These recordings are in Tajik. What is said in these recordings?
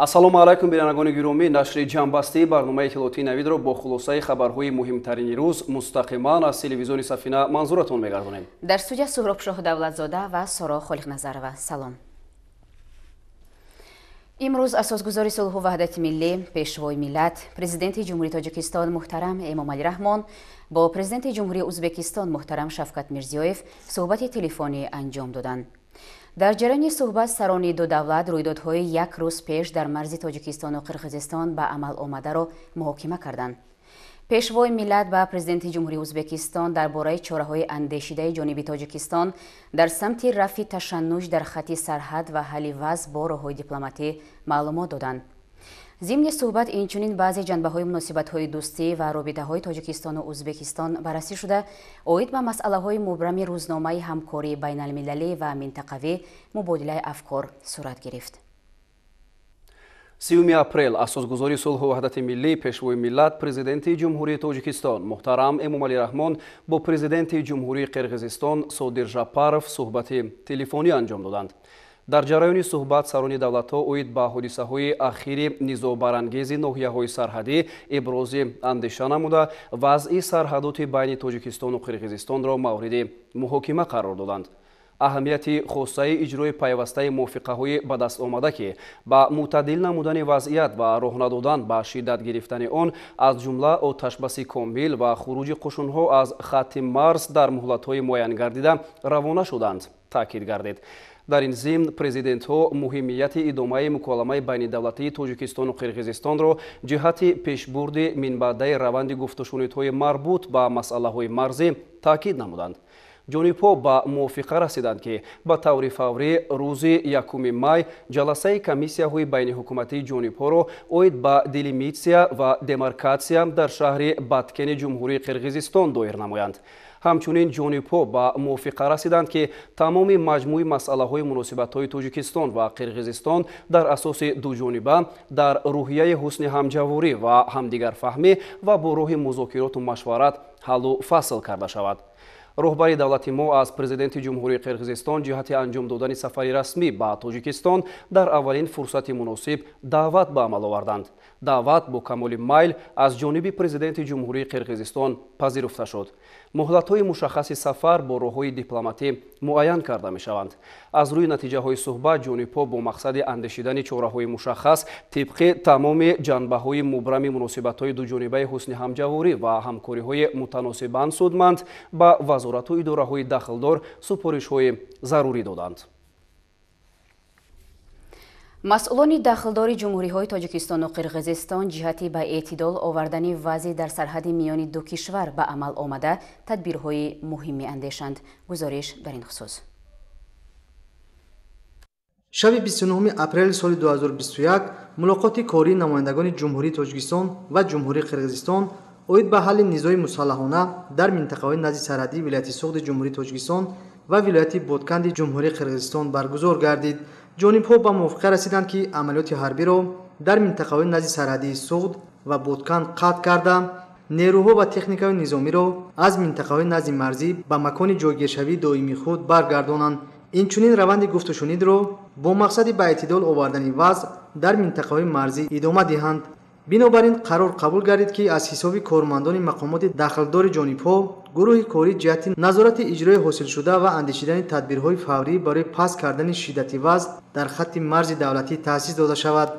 Ассалому алайкум бинандагони гиромӣ, нашри ҷамъбастии барномаи иттилоотии Навидро бо хулосаи хабарҳои муҳимтарини рӯз мустақиман аз телевизиони Сафина манзуратон мегардонем. Дар студия Суҳроб Шоҳдавлатзода ва Соро Холиқназарова. Салом. Имрӯз асосгузори сулҳу ваҳдати миллӣ, пешвои миллат, президенти Ҷумҳурии Тоҷикистон муҳтарам Эмомалӣ Раҳмон бо президенти Ҷумҳурии Ӯзбекистон муҳтарам Шавкат Мирзиёев суҳбати телефонӣ анҷом доданд. Дар ҷараёни суҳбат сарони ду давлат рӯйдодҳои як рӯз пеш дар марзи Тоҷикистону Қирғизистон ба амал омадаро муҳокима карданд. Пешвои миллат ба президенти Ҷумҳурии Ӯзбекистон дар бораи чораҳои андешидаи ҷониби Тоҷикистон дар самти рафъи ташаннуҷ дар хатти сарҳад ва ҳалли вазъ бо роҳҳои дипломатӣ маълумот доданд. Зимни суҳбат инчунин баъзе ҷанбаҳои муносибатҳои дӯстӣ ва робитаҳои Тоҷикистону Ӯзбекистон баррасӣ шуда, оид ба масъалаҳои мубрами рӯзномаи ҳамкории байналмилалӣ ва минтақавӣ мубодилаи афкор сурат гирифт. 30 апрел асосгузори сулҳу ваҳдати миллӣ, пешвои миллат, президенти Ҷумҳурии Тоҷикистон муҳтарам Эмомалӣ Раҳмон бо президенти Ҷумҳурии Қирғизистон Содир Жапаров суҳбати телефонӣ анҷом доданд. Дар ҷараёни суҳбат сарони давлатҳо оид ба ҳодисаҳои ахири низобарангези ноҳияҳои сарҳадӣ ибрози андеша намуда, вазъи сарҳадоти байни Тоҷикистону Қирғизистонро мавриди муҳокима қарор доданд. Аҳамияти хосаи иҷрои пайвастаи мувофиқаҳои ба даст омада, ки ба мӯътадил намудани вазъият ва роҳ надодан ба шиддат гирифтани он, аз ҷумла оташбаси комил ва хуруҷи қушунҳо аз хатти марз дар муҳлатҳои муайянгардида равона шуданд, таъкид гардид. Дар ин зимн президентҳо муҳимияти идомаи муколамаи байнидавлатии Тоҷикистону Қирғизистонро ҷиҳати пешбурди минбаъдаи раванди гуфтушунидҳои марбут ба масъалаҳои марзӣ таъкид намуданд. Ҷонибҳо ба мувофиқа расиданд, ки ба таври фаврӣ рӯзи 1 май ҷаласаи комиссияҳои байниҳукуматии ҷонибҳоро оид ба делимитсия ва демаркатсия дар шаҳри Баткени Ҷумҳурии Қирғизистон доир намоянд. Ҳамчунин ҷонибҳо ба мувофиқа расиданд, ки тамоми маҷмӯи масъалаҳои муносибатҳои Тоҷикистон ва Қирғизистон дар асоси дуҷониба дар рӯҳияи ҳусни ҳамҷаворӣ ва ҳамдигарфаҳмӣ ва бо роҳи музокироту машварат ҳаллу фасл карда шавад. Роҳбари давлати мо аз президенти Ҷумҳурии Қирғизистон ҷиҳати анҷом додани сафари расмӣ ба Тоҷикистон дар аввалин фурсати муносиб даъват ба амал оварданд. Даъват бо камоли майл аз ҷониби президенти Ҷумҳурии Қирғизистон пазируфта шуд. Муҳлатҳои мушаххаси сафар бо роҳҳои дипломатӣ муайян карда мешаванд. Аз рӯи натиҷаҳои суҳбат ҷонибҳо бо мақсади андешидани чораҳои мушаххас тибқи тамоми ҷанбаҳои мубрами муносибатҳои дуҷонибаи ҳусни ҳамҷаворӣ ва ҳамкориҳои мутаносибан судманд ба вазорату идораҳои дахлдор супоришҳои зарурӣ доданд. Масъулони дахлдори ҷумҳуриҳои Тоҷикистону Қирғизистон ҷиҳати ба эътидол овардани вазъи дар сарҳади миёни ду кишвар ба амал омада тадбирҳои муҳим меандешанд. Гузориш дар ин хусус. Шаби 29 апрели соли 2021 мулоқоти кории намояндагони Ҷумҳурии Тоҷикистон ва Ҷумҳурии Қирғизистон оид ба ҳалли низои мусаллаҳона дар минтақаҳои назди сарҳадии вилояти Суғди Ҷумҳурии Тоҷикистон ва вилояти Ботканди Ҷумҳурии Қирғизистон баргузор гардид. Ҷонибҳо ба мувофиқа расиданд, ки амалиёти ҳарбиро дар минтақаҳои назди сарҳадии Суғд ва Ботканд қатъ карда, нерӯҳо ва техникаи низомиро аз минтақаҳои назди марзӣ ба макони ҷойгиршавии доимии худ баргардонанд. Инчунин раванди гуфтушунидро бо мақсади ба эътидол овардани вазъ дар минтақаҳои марзӣ идома диҳанд. Бинобар ин қарор қабул гардид, ки аз ҳисоби кормандони мақомоти дахлдори ҷонибҳо гурӯҳи корӣ ҷиҳати назорати иҷрои ҳосилшуда ва андешидани тадбирҳои фаврӣ барои паст кардани шиддати вазъ дар хатти марзи давлатӣ таъсис дода шавад.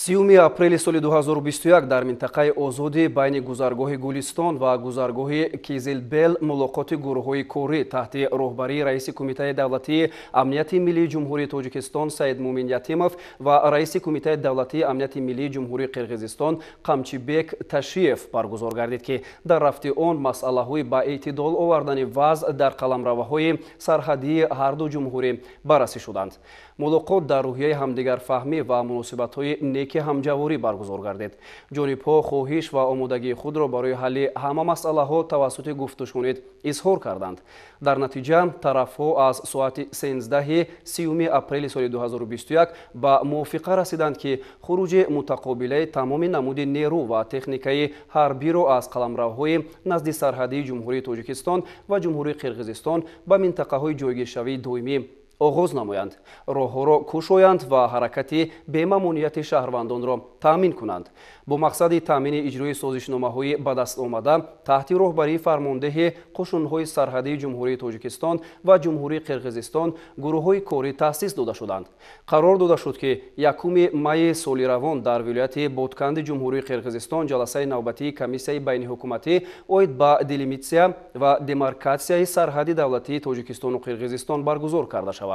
30 апрели соли 2021 дар минтақаи озоди байни гузаргоҳи Гулистон ва гузаргоҳи Кизилбел мулоқоти гурӯҳҳои корӣ таҳти роҳбарии раиси Кумитаи давлатии амнияти миллии Ҷумҳурии Тоҷикистон Саидмумин Ятимов ва раиси Кумитаи давлатии амнияти миллии Ҷумҳурии Қирғизистон Қамчибек Ташиев баргузор гардид, ки дар рафти он масъалаҳои ба эътидол овардани вазъ дар қаламравҳои сарҳадии ҳарду ҷумҳурӣ баррасӣ шуданд. Мулоқот дар рӯҳияи ҳамдигарфаҳмӣ ва муносибатҳои неки ҳамҷаворӣ баргузор гардид. Ҷонибҳо хоҳиш ва омодагии худро барои ҳалли ҳама масъалаҳо тавассути гуфтушунид изҳор карданд. Дар натиҷа тарафҳо аз соати 13-и апрели соли 2021 ба мувофиқа расиданд, ки хуруҷи мутақобилаи тамоми намуди нерӯ ва техникаи ҳарбиро аз қаламравҳои назди сарҳадии Ҷумҳурии Тоҷикистон ва Ҷумҳурии Қирғизистон ба минтақаҳои ҷойгиршавии доимӣ оғоз намоянд, роҳҳоро кушоянд ва ҳаракати бемамониати шаҳрвандонро таъмин кунанд. Бо мақсади таъмини иҷрои созишномаҳои ба даст омада таҳти роҳбарии фармондеҳи қушунҳои сарҳадии Ҷумҳурии Тоҷикистон ва Ҷумҳурии Қирғизистон гурӯҳҳои корӣ таъсис дода шуданд. Қарор дода шуд, ки 1 майи соли равон дар вилояти Ботканди Ҷумҳурии Қирғизистон ҷаласаи навбатии комиссияи байниҳукуматӣ оид ба делимитсия ва демаркатсияи сарҳади давлатии Тоҷикистону Қирғизистон баргузор карда шавад.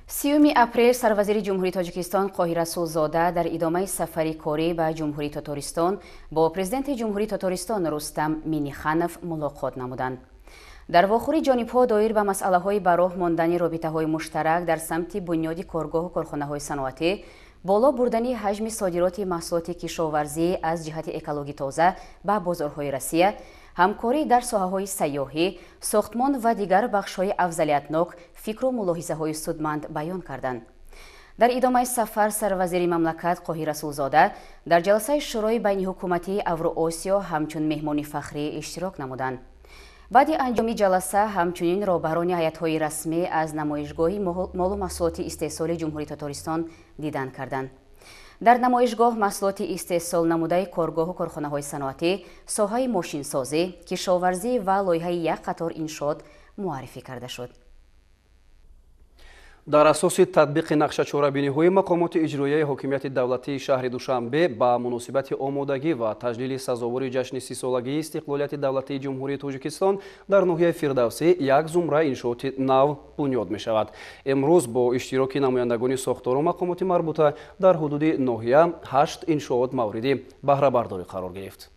30 апрел сарвазири Ҷумҳурии Тоҷикистон Қоҳир Расулзода дар идомаи сафари корӣ ба Ҷумҳурии Тотористон бо президенти Ҷумҳурии Тотористон Рустам Минниханов мулоқот намуданд. Дар вохӯри ҷонибҳо доир ба масъалаҳои ба роҳ мондани робитаҳои муштарак дар самти бунёди коргоҳу корхонаҳои саноатӣ, боло бурдани ҳаҷми содироти маҳсулоти кишоварзӣ аз ҷиҳати экологӣ тоза ба бозорҳои Россия, ҳамкорӣ дар соҳаҳои сайёҳӣ, сохтмон ва дигар бахшҳои афзалиятнок фикру мулоҳизаҳои судманд баён карданд. Дар идомаи сафар сарвазири мамлакат Қоҳир Расулзода дар ҷаласаи Шӯрои байниҳукуматии Авроосиё ҳамчун меҳмони фахрӣ иштирок намуданд. Баъди анҷоми ҷаласа ҳамчунин роҳбарони ҳайатҳои расмӣ аз намоишгоҳи молу маҳсулоти истеҳсоли Ҷумҳурии Тотористон дидан карданд. Дар намоишгоҳ маҳсулоти истеҳсол намудаи коргоҳу корхонаҳои саноатӣ, соҳаи мошинсозӣ, кишоварзӣ ва лоиҳаи як қатор иншоот муаррифӣ карда шуд. Дар асоси татбиқи нақшачорабиниҳои мақомоти иҷроияи ҳокимияти давлатии шаҳри Душанбе ба муносибати омодагӣ ва таҷлили сазовори ҷашни 30-солагии истиқлолияти давлатии Ҷумҳурии Тоҷикистон дар ноҳияи Фирдавсӣ як зумра иншооти нав бунёд мешавад. Имрӯз бо иштироки намояндагони сохтору мақомоти марбута дар ҳудуди ноҳия 8 иншоот мавриди баҳрабардорӣ қарор гирифт.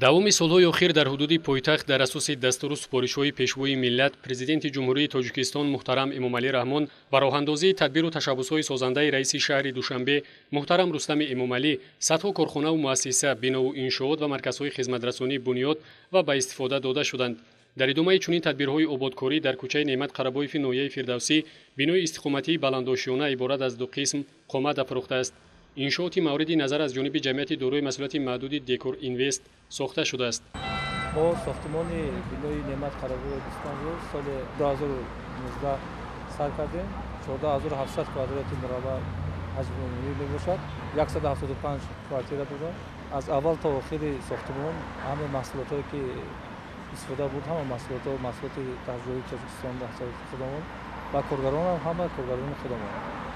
Давоми солҳои охир дар ҳудуди пойтахт дар асоси дастуру супоришҳои Пешвои миллат, Президенти Ҷумҳурии Тоҷикистон муҳтарам Эмомалӣ Раҳмон ва роҳандозии тадбиру ташаббусҳои созандаи раиси шаҳри Душанбе муҳтарам Рустами Эмомалӣ садҳо корхонаву муассиса, бинову иншоот ва марказҳои хизматрасонӣ бунёд ва ба истифода дода шуданд. Дар идомаи чунин тадбирҳои ободкорӣ дар кӯчаи Неъмат Қарабоеви ноҳияи Фирдавсӣ бинои истиқоматии баландошёна иборат аз 2 қисм қомат афрӯхтааст. Иншооти мавриди назар аз ҷониби ҷамъияти дорои масъулияти маҳдуди Декор Инвест сохта шудааст. Мо сохтмони бинои Неъмат Қарабоев 25 соли 2019 сар кардем. 14700 квадрати мураббаъ ҳаҷми умумӣ мебошад. 175 квартира дорад. Аз аввал то охири сохтмон ҳама маҳсулотҳое ки истифода буд, ҳама маҳсулотҳо маҳсулоти дар ҷои Тоҷикистон дар худамон ва коргаронам ҳама коргарони худамон.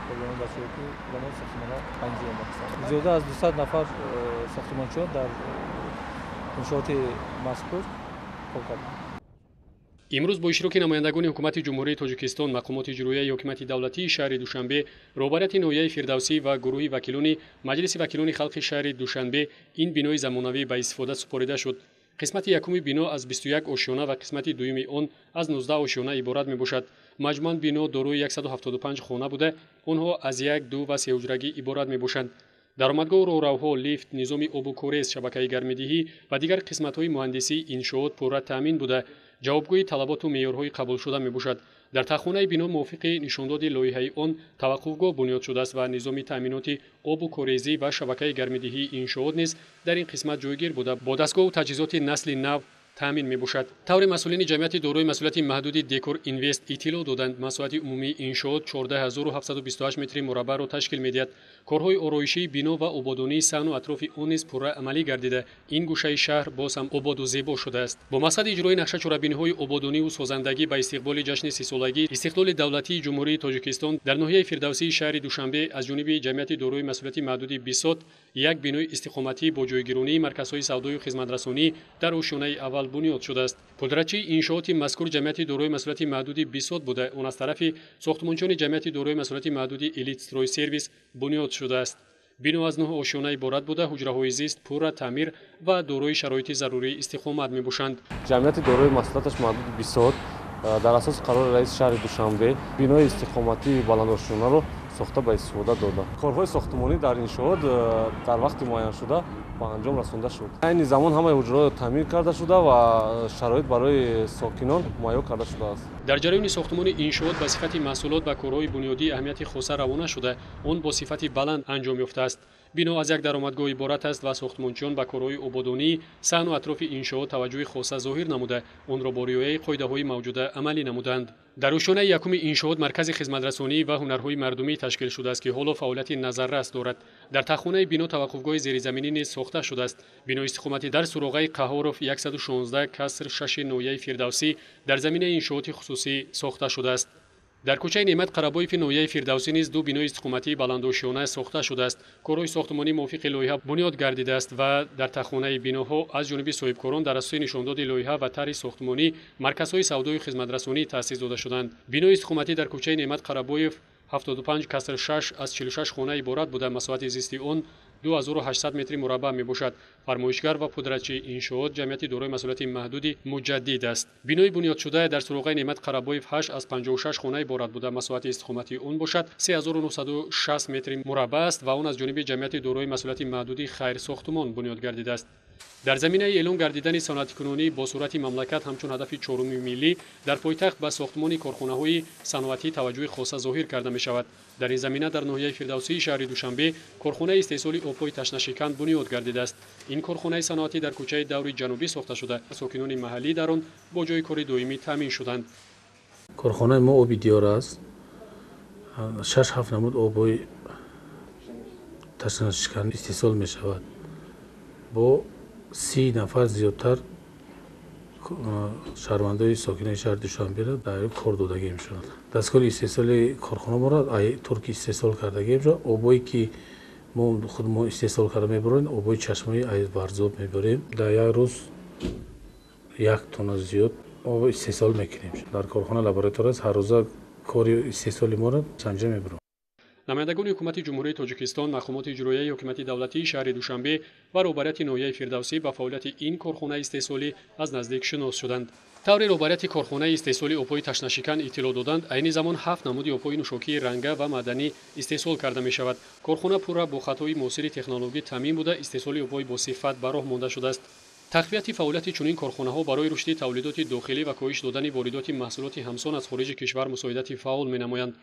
Коргарони бачаҳое ки худамон сохтмонҳо анҷом мекунанд. Зиёда аз 200 нафар сохтмончиён дар иншооти мазкур кор карданд. Имрӯз бо иштироки намояндагони ҳукумати Ҷумҳурии Тоҷикистон, мақомоти иҷроияи ҳокимияти давлатии шаҳри Душанбе, роҳбарияти ноҳияи Фирдавсӣ ва гурӯҳи вакилони Маҷлиси вакилони халқи шаҳри Душанбе ин бинои замонавӣ ба истифода супорида шуд. Қисмати якуми бино аз 21 ошёна ва қисмати дуюми он аз 19 ошёна иборат мебошад. Маҷмӯан бино дорои 175 хона буда, онҳо аз 1, 2 ва 3 ҳуҷрагӣ иборат мебошанд. Даромадгоҳу роҳравҳо, лифт, низоми обу корез, шабакаи гармидиҳӣ ва дигар қисматҳои муҳандисии иншоот пурра таъмин буда, ҷавобгӯи талаботу меъёрҳои қабулшуда мебошад. Дар таххонаи бино мувофиқи нишондоди лоиҳаи он таваққуфгоҳ бунёд шудааст ва низоми таъминоти обу корезӣ ва шабакаи гармидиҳии иншоот низ дар ин қисмат ҷойгир буда, бо дастгоҳу таҷҳизоти насли нав таъмин мебошад. Тавре масъулини ҷамъияти дорои масъулияти маҳдуди Декор Инвест иттилоъ доданд, масоҳати умумии иншоот 14728 метри мураббаъро ташкил медиҳад. Корҳои ороишии бино ва ободонии саҳну атрофи он низ пурра амалӣ гардида, ин гӯшаи шаҳр боз ҳам ободу зебо шудааст. Бо мақсади иҷрои нақша чорабиниҳои ободониву созандагӣ ба истиқболи ҷашни 30-солагии истиқлоли давлатии Ҷумҳурии Тоҷикистон дар ноҳияи Фирдавсии шаҳри Душанбе аз ҷониби ҷамъияти дорои масъулияти маҳдуди Бисот як бинои истиқоматӣ бо ҷойгиронии марказҳои савдою хизматрасонӣ дар ошёнаи аввал бунёд шудааст. Пудрачии иншооти мазкур ҷамъияти дорои масъулияти маҳдуди Бисот буда, он аз тарафи сохтмончиёни ҷамъияти дорои масъулияти маҳдуди Элит Строй Сервис бунёд шудааст. Бино аз 9 ошёна иборат буда, ҳуҷраҳои зист пурра таъмир ва дорои шароити зарурии истиқомат мебошанд. Ҷамъияти дорои масъулияташ маҳдуди Бисот Дар асоси қарори раиси шаҳри Душанбе бинои истиқоматии баландошёнаро сохта ба истифода дода. Корҳои сохтмонӣ дар иншоот дар вақти муайяншуда ба анҷом расонда шуд. Айни замон ҳамаи ҳуҷраҳо таъмир карда шуда ва шароит барои сокинон муҳайё карда шудааст. Дар ҷараёни сохтмони иншоот ба сифати маҳсулот ва корҳои бунёдӣ аҳамияти хоса равона шуда, он бо сифати баланд анҷом ёфтааст. Бино аз як даромадгоҳ иборат аст ва сохтмончиён ба корҳои ободонӣ, саҳну атрофи иншоот таваҷҷӯҳи хоса зоҳир намуда, онро бо риояи қоидаҳои мавҷуда амалӣ намуданд. Дар ошёнаи якуми иншоот маркази хизматрасонӣ ва ҳунарҳои мардумӣ ташкил шудааст, ки ҳоло фаъолияти назаррас дорад. Дар таххонаи бино таваққуфгоҳи зеризаминӣ низ сохта шудааст. Бинои истиқоматӣ дар суроғаи Қаҳоров 116 каср 6 ноҳияи Фирдавсӣ дар заминаи иншооти хусусӣ сохта шудааст. Дар кӯчаи Неъмат Қарабоеви ноҳияи Фирдавсӣ низ ду бинои истиқоматии баландошёна сохта шудааст. Корҳои сохтмонӣ мувофиқи лоиҳа бунёд гардидааст ва дар таххонаи биноҳо аз ҷониби соҳибкорон дар асоси нишондоди лоиҳа ва тарҳи сохтмонӣ марказҳои савдою хизматрасонӣ таъсис дода шуданд. Бинои истиқоматӣ дар кӯчаи Неъмат Қарабоев 75 каср 6 аз 46 хона иборат буда, масоҳати зисти он 2800 метри мураббаъ мебошад. Фармоишгар ва пудрачи иншоот ҷамъияти дорои масъулияти маҳдуди Муҷаддид аст. Бинои бунёдшуда дар суроғаи Неъмат Қарабоев 8 аз 56 хона иборат буда, масоҳати истиқоматии он бошад 3960 метри мураббаъ аст ва он аз ҷониби ҷамъияти дорои масъулияти маҳдуди Хайрсохтмон бунёд гардидааст. Дар заминаи эълон гардидани саноатикунонӣ бо суръати мамлакат ҳамчун ҳадафи чоруми миллӣ дар пойтахт ба сохтмони корхонаҳои саноатӣ таваҷҷӯҳи хоса зоҳир карда мешавад. Дар ин замина дар ноҳияи Фирдавсии шаҳри Душанбе корхонаи истеҳсоли обҳои ташнашикан бунёд гардидааст. Ин корхонаи саноатӣ дар кӯчаи Даври Ҷанубӣ сохта шуда, сокинони маҳаллӣ дар он бо ҷойи кори доимӣ таъмин шуданд. Корхонаи мо оби диёр аст. 6-7 намуд обҳои ташнашикан истеҳсол мешавад. Бо 30 нафар зиёдтар шаҳрвандои сокинои шаҳри Душанберо дар кор додагӣ мешавад. Дастгоҳи истеҳсоли корхона моро турки истеҳсол кардагӣ мешавад. Обҳое ки мо худ мо истеҳсол карда мебарем, обҳои чашмаи аз Варзоб мебарем. Дар як рӯз 1 тонна зиёд об истеҳсол мекунем. Дар корхона лаборатория аст, ҳар рӯза кори истеҳсоли моро санҷа мебарем. Намояндагони ҳукумати Ҷумҳурии Тоҷикистон, мақомоти иҷроияи ҳокимияти давлатии шаҳри Душанбе ва роҳбарияти ноҳияи Фирдавсӣ ба фаъолияти ин корхонаи истеҳсолӣ аз наздик шинос шуданд. Тавре роҳбарияти корхонаи истеҳсоли обҳои ташнашикан иттилоъ доданд, айни замон 7 намуди обҳои нӯшокии ранга ва маъданӣ истеҳсол карда мешавад. Корхона пурра бо хатҳои муосири технологӣ таъмин буда, истеҳсоли обҳои босифат ба роҳ монда шудааст. Тақвияти фаъолияти чунин корхонаҳо барои рушди тавлидоти дохилӣ ва коҳиш додани воридоти маҳсулоти ҳамсон аз хориҷи кишвар мусоидати фаъол менамоянд.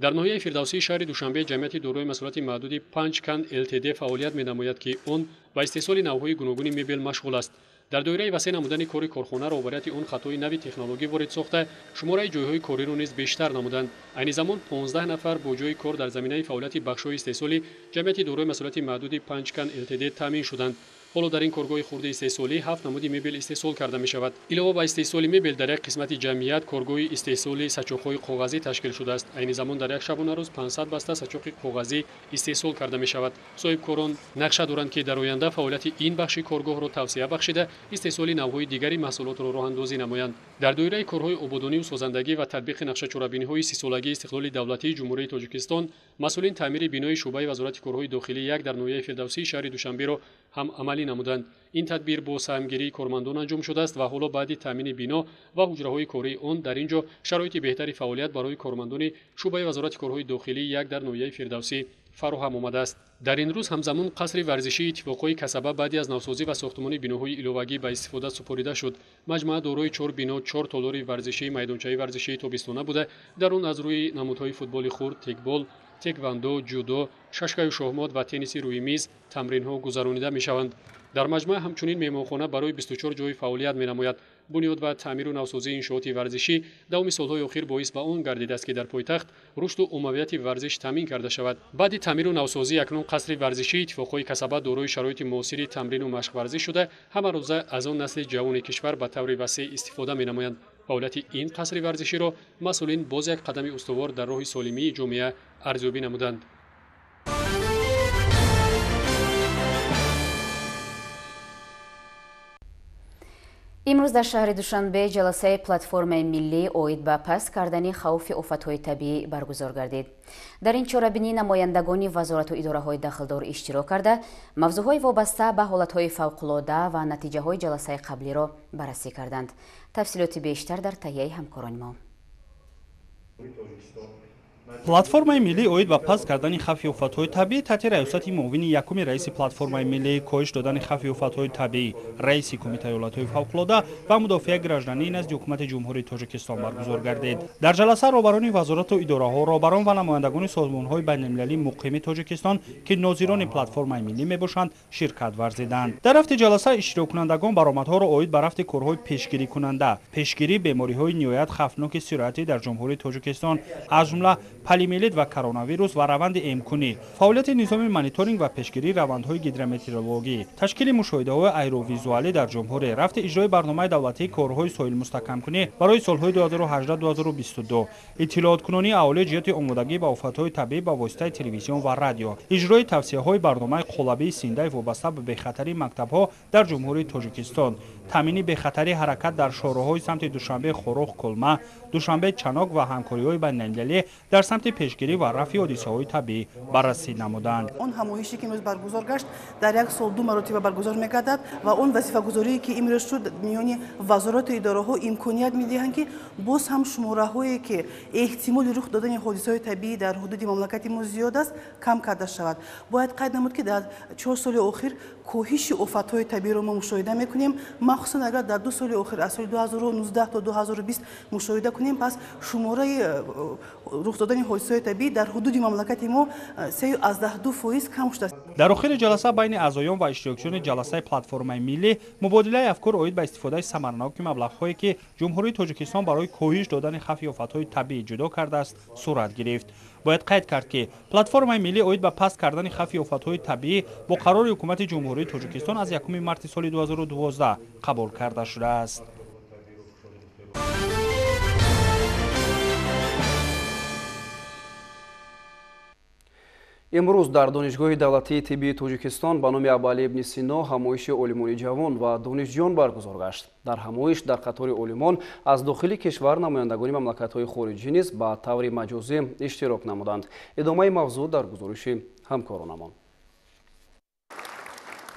Дар ноҳияи Фирдавсии шаҳри Душанбе ҷамъияти дорои масъулияти маҳдуди Панҷкан ЛТД фаъолият менамояд, ки он ба истеҳсоли навъҳои гуногуни мебел машғул аст. Дар доираи васеъ намудани кори корхона роҳбарияти он хатҳои нави технологӣ ворид сохта, шумораи ҷойҳои кориро низ бештар намуданд. Айни замон 15 нафар бо ҷойи кор дар заминаи фаъолияти бахшҳои истеҳсоли ҷамъияти дорои масъулияти маҳдуди Панҷкан ЛТД таъмин шуданд. Ҳоло дар ин коргоҳи хурди истеҳсолӣ 7 намуди мебел истеҳсол карда мешавад. Илова ба истеҳсоли мебел дар як қисмати ҷамъият коргоҳи истеҳсоли сачоқҳои коғазӣ ташкил шудааст. Айни замон дар як шабонарӯз 500 баста сачоқи коғазӣ истеҳсол карда мешавад. Соҳибкорон нақша доранд, ки дар оянда фаъолияти ин бахши коргоҳро тавсеа бахшида, истеҳсоли навъҳои дигари маҳсулотро роҳандозӣ намоянд. Дар доираи корҳои ободонию созандагӣ ва татбиқи нақшачорабиниҳои 30-солагии истиқлоли давлатии Ҷумҳурии Тоҷикистон масъулин таъмири бинои шӯъбаи Вазорати корҳои дохилӣ 1 дар ноҳияи Фирдавсии шаҳри Душанберо ҳам амалӣ намуданд. Ин тадбир бо саҳмгирии кормандон анҷом шудааст ва ҳоло баъди таъмини бино ва ҳуҷраҳои кории он дар ин ҷо шароити беҳтари фаъолият барои кормандони шӯъбаи Вазорати корҳои дохилӣ 1 дар ноҳияи Фирдавсӣ фароҳам омадааст. Дар ин рӯз ҳамзамон қасри варзишии иттифоқҳои касаба баъди аз навсозӣ ва сохтмони биноҳои иловагӣ ба истифода супорида шуд. Маҷмӯа дорои 4 бино, 4 толори варзишӣ, майдончаи варзишии тобистона буда, дар он аз рӯи намудҳои футболи хурд, текбол, теквандо, ҷудо, шашкаю шоҳмот ва тенниси рӯи миз тамринҳо гузаронида мешаванд. Дар маҷмӯа ҳамчунин меҳмонхона барои 24 ҷои фаъолият менамояд. Бунёд ва таъмиру навсозии иншооти варзишӣ давоми солҳои охир боис ба он гардидааст, ки дар пойтахт рушду оммавияти варзиш таъмин карда шавад. Баъди таъмиру навсозӣ акнун қасри варзишии иттифоқҳои касаба дорои шароити муосири тамрину машқварзиш шуда, ҳамарӯза аз он насли ҷавони кишвар ба таври васеъ истифода менамоянд. Фаъолияти ин қасри варзиширо масъулин боз як қадами устувор дар роҳи солимии ҷомеа арзёбӣ намуданд. Имрӯз дар шаҳри Душанбе ҷаласаи платформаи миллӣ оид ба паст кардани хавфи офатҳои табиӣ баргузор гардид. Дар ин чорабинӣ намояндагони вазорату идораҳои дахлдор иштирок карда, мавзӯъҳои вобаста ба ҳолатҳои фавқулода ва натиҷаҳои ҷаласаи қаблиро баррасӣ карданд. Тафсилоти бештар дар таҳияи ҳамкорони мо. Платформаи миллӣ оид ба паст кардани хавфи офатҳои табиӣ таҳти раёсати муовини якуми раиси платформаи миллии коҳиш додани хавфи офатҳои табиӣ, раиси кумитаи ҳолатҳои фавқулода ва мудофиаи граждании назди ҳукумати Ҷумҳурии Тоҷикистон баргузор гардид. Дар ҷаласа роҳбарони вазорату идораҳо, роҳбарон ва намояндагони созмонҳои байналмилалии муқими Тоҷикистон, ки нозирони платформаи миллӣ мебошанд, ширкат варзиданд. Дар рафти ҷаласа иштироккунандагон баромадҳоро оид ба рафти корҳои пешгирикунанда, пешгирии бемориҳои ниҳоят хавфноки сироятӣ дар Ҷумҳурии Тоҷикистон, аз ҷумла полимиелит ва коронавирус ва раванди эмкунӣ, фаъолияти низоми мониторинг ва пешгирии равандҳои гидрометеорологӣ, ташкили мушоҳидаҳои аэровизуалӣ дар ҷумҳурӣ, рафти иҷрои барномаи давлатии корҳои соҳилмустаҳкамкунӣ барои солҳои 2018-2022, иттилооткунонии аҳолӣ ҷиҳати омодагӣ ба офатҳои табиӣ ба воситаи телевизион ва радио, иҷрои тавсияҳои барномаи қолабии синдаи вобаста ба бехатарии мактабҳо дар Ҷумҳурии Тоҷикистон, таъмини бехатарии ҳаракат дар шоҳроҳҳои самти Душанбе Хоруғ Кулма, Душанбе Чанок ва ҳамкориҳои байналмилалӣ дар самти пешгирӣ ва рафъи ҳодисаҳои табиӣ баррасӣ намуданд. Он ҳамоише ки имрӯз баргузор гашт, дар як сол ду маротиба баргузор мегардад ва он вазифагузорие ки имрӯз шуд миёни вазорату идораҳо имконият медиҳанд, ки боз ҳам шумораҳое ки эҳтимоли рух додани ҳодисаҳои табиӣ дар ҳудуди мамлакати мо зиёд аст, кам карда шавад. Бояд қайд намуд, ки дар 4 соли охир коҳиши офатҳои табииро мо мушоҳида мекунем. Махсусан агар дар 2 соли охир аз соли 2019 то 2020 мушоҳида кунем, пас шумораи рух додани ҳодисаҳои табиӣ дар ҳудуди мамлакати мо 3,2% кам шудааст. Дар охири ҷаласа байни аъзоён ва иштирокчиёни ҷаласаи платформаи миллӣ мубодилаи афкор оид ба истифодаи самарноки маблағҳое, ки Ҷумҳурии Тоҷикистон барои коҳиш додани хавфи офатҳои табиӣ ҷудо кардааст, сурат гирифт. Бояд қайд кард, ки платформаи миллӣ оид ба паст кардани хавфи офатҳои табиӣ бо қарори ҳукумати Ҷумҳурии Тоҷикистон аз 1 марти соли 2012 қабул карда шудааст. Имрӯз дар Донишгоҳи давлатии тиббии Тоҷикистон ба номи Абуалӣ ибни Сино ҳамоиши олимони ҷавон ва донишҷӯён баргузор гашт. Дар ҳамоиш дар қатори олимон аз дохили кишвар намояндагони мамлакатҳои хориҷӣ низ ба таври маҷозӣ иштирок намуданд. Идомаи мавзӯъ дар гузориши ҳамкоронамон.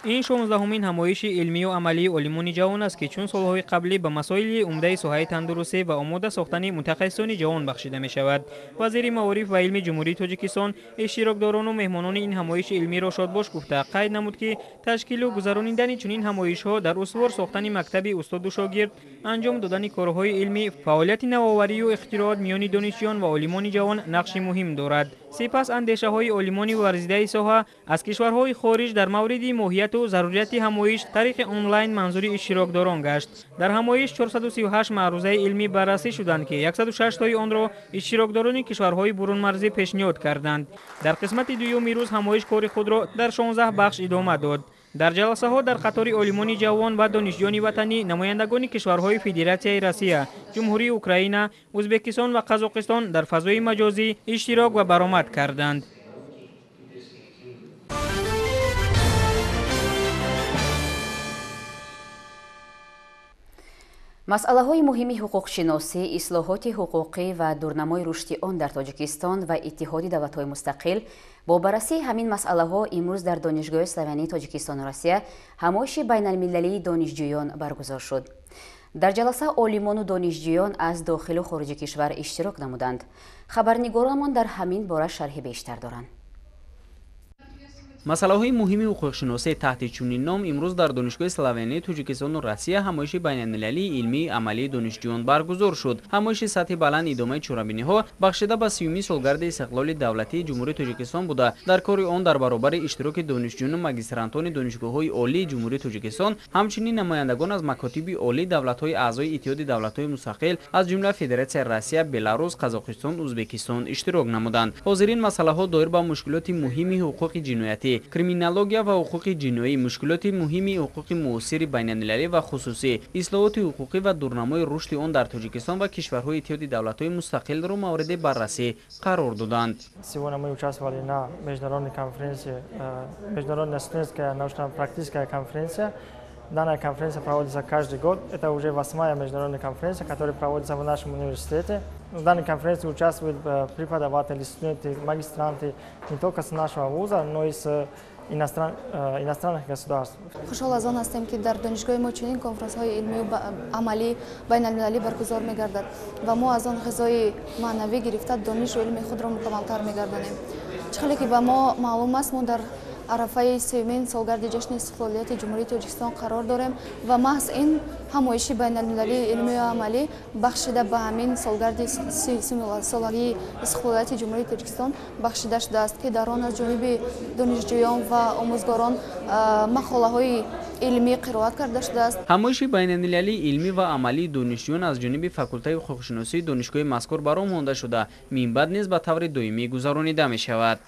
Ин 16-умин ҳамоиши илмию амалии олимони ҷавон аст, ки чун солҳои қаблӣ ба масоили умдаи соҳаи тандурустӣ ва омода сохтани мутахассисони ҷавон бахшида мешавад. Вазири маориф ва илми Ҷумҳурии Тоҷикистон иштирокдорону меҳмонони ин ҳамоиши илмиро шодбош гуфта, қайд намуд, ки ташкилу гузаронидани чунин ҳамоишҳо дар устувор сохтани мактаби устоду шогирд, анҷом додани корҳои илмӣ, фаъолияти навоварию ихтироот миёни донишҷӯён ва олимони ҷавон нақши муҳим дорад. Сипас андешаҳои олимони варзидаи соҳа аз кишварҳои хориҷ дар мавриди моҳияту зарурияти ҳамоиш тариқи онлайн манзури иштирокдорон гашт. Дар ҳамоиш 438 маърузаи илмӣ баррасӣ шуданд, ки 106 тои онро иштирокдорони кишварҳои бурунмарзӣ пешниҳод карданд. Дар қисмати дуюми рӯз ҳамоиш кори худро дар 16 бахш идома дод. Дар ҷаласаҳо дар қатори олимони ҷавон ва донишҷӯёни ватанӣ намояндагони кишварҳои Федератсияи Россия, Ҷумҳурии Украина, Ӯзбекистон ва Қазоқистон дар фазои маҷозӣ иштирок ва баромад карданд. Масъалаҳои муҳими ҳуқуқшиносӣ, ислоҳоти ҳуқуқӣ ва дурнамои рушди он дар Тоҷикистон ва Иттиҳоди давлатҳои мустақил бо баррасии ҳамин масъалаҳо имрӯз дар Донишгоҳи славянии Тоҷикистону Россия ҳамоиши байналмилалии донишҷӯён баргузор шуд. Дар ҷаласа олимону донишҷӯён аз дохилу хориҷи кишвар иштирок намуданд. Хабарнигоронамон дар ҳамин бора шарҳи бештар доранд. Масъалаҳои муҳими ҳуқуқшиносӣ таҳти чунин ном имрӯз дар Донишгоҳи славянии Тоҷикистону Россия ҳамоиши байналмилалии илмии амалии донишҷӯён баргузор шуд. Ҳамоиши сатҳи баланд идомаи чорабиниҳо бахшида ба 30-уми солгарди истиқлоли давлатии Ҷумҳурии Тоҷикистон буда, дар кори он дар баробари иштироки донишҷӯёну магистрантони донишгоҳҳои олии Ҷумҳурии Тоҷикистон, ҳамчунин намояндагон аз макотиби олии давлатҳои аъзои Иттиҳоди давлатҳои мустақил аз ҷумла Федератсияи Россия, Беларус, Қазоқистон, Ӯзбекистон иштирок намуданд. Ҳозирин масъалаҳо доир ба мушкилоти муҳими ҳуқуқи ҷиноятӣ, криминология ва ҳуқуқи ҷиноӣ, мушкилоти муҳими ҳуқуқи муосири байналмилалӣ ва хусусӣ, ислоҳоти ҳуқуқӣ ва дурнамои рушди он дар Тоҷикистон ва кишварҳои Иттиҳоди давлатҳои мустақилро мавриди баррасӣ қарор доданд. Сегодня мы участвовали на международной конференции, международная студентская научно-практическая конференция. Данная конференция проводится каждый год. Это уже 8-я международная конференция, которая проводится в нашем университете. В данной конференции участвуют преподаватели, студенты, магистранты не только с нашего вуза, но и с иностранных государств. Хушҳол аз он ҳастем, ки дар донишгоҳи мо чунин конференсҳои илмию амалӣ байналмилалӣ баргузор мегардад ва мо аз он ғизои маънавӣ гирифта донишу илми худро мукаммалтар мегардонем. Чӣ хеле ки ба мо маълум аст, мо дар арафаи сеюмин солгарди ҷашни истиқлолияти Ҷумҳурии Тоҷикистон қарор дорем ва маҳз ин ҳамоиши байналмилалии илмию амалӣ бахшида ба ҳамин солгарди солагии истиқлолияти Ҷумҳурии Тоҷикистон бахшида шудааст, ки дар он аз ҷониби донишҷӯён ва омӯзгорон мақолаҳои илмӣ қироат карда шудааст. Ҳамоиши байналмилалии илмӣ ва амалии донишҷӯён аз ҷониби факултаи ҳуқуқшиносии донишгоҳи мазкур ба роҳ монда шуда, минбаъд низ ба таври доимӣ гузаронида мешавад.